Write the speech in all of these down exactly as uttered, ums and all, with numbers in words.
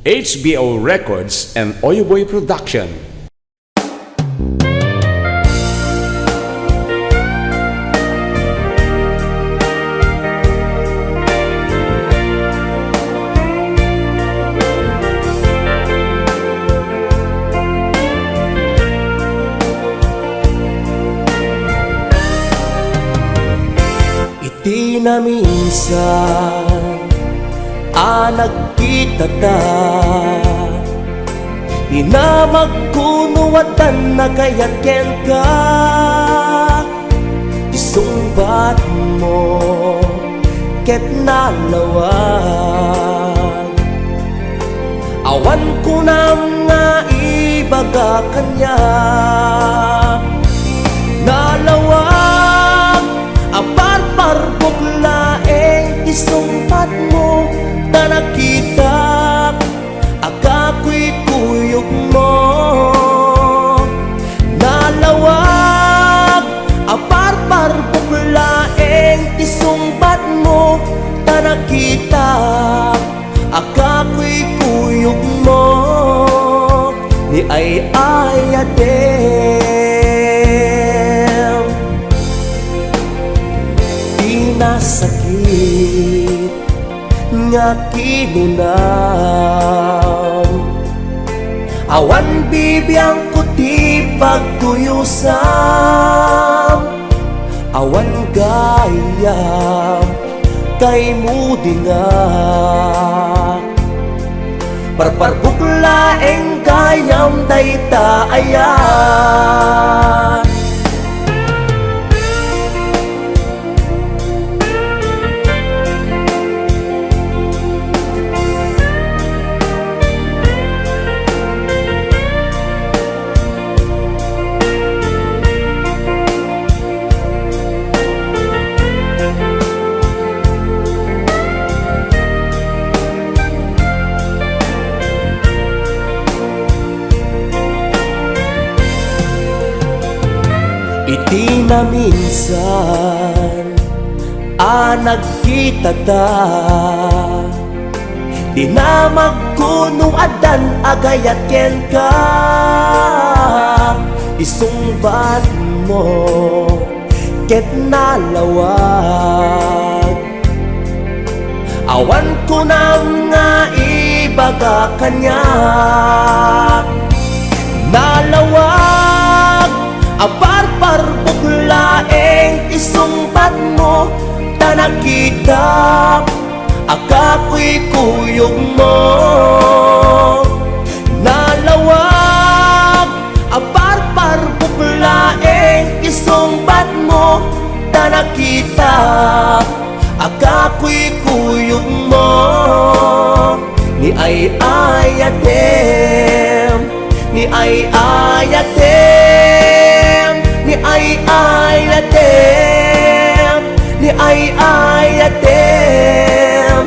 H B O Records and Oyoboy Production. Iti naminsan a nagkitata, dinamagko no addan nagayat kenka. Ti sungbatmo ket nalawag. Awan kunam nga ibaga kaniak. Nalawag a parparbuk laeng ti sungbatmo, ta nakitak a kakuykuyogmo. Nalawag a parparbuk laeng ti sungbatmo, ta nakitak a kakuykuyogmo. Ni ay-ayatem ti nasakit nga kinunam. Awan bibiangko ti pagtuyosam, awan gayam kaimudingak. Parparbuk laeng gayam dayta aya. Iti naminsan a nagkitata, dinamagko no addan agayat kenka. Ti sungbatmo ket nalawag. Awan kunam nga ibaga kaniak. Nalawag a parparbuk laeng ti sungbatmo, ta nakitak a kakuykuyogmo. Nalawag a parparbuk laeng ti sungbatmo, ta nakitak a kakuykuyogmo. Ni ay-ayatem, ni ay-ayatem, ni ay-ayatem, ni ay-ayatem,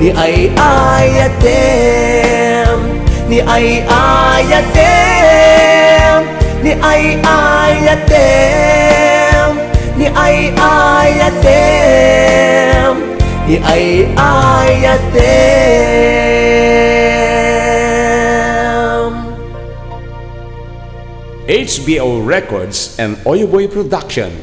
ni ay-ayatem, ni ay-ayatem, ni ay-ayatem, ni ay-ayatem, ni ay-ayatem. H B O Records and Oyoboy Production.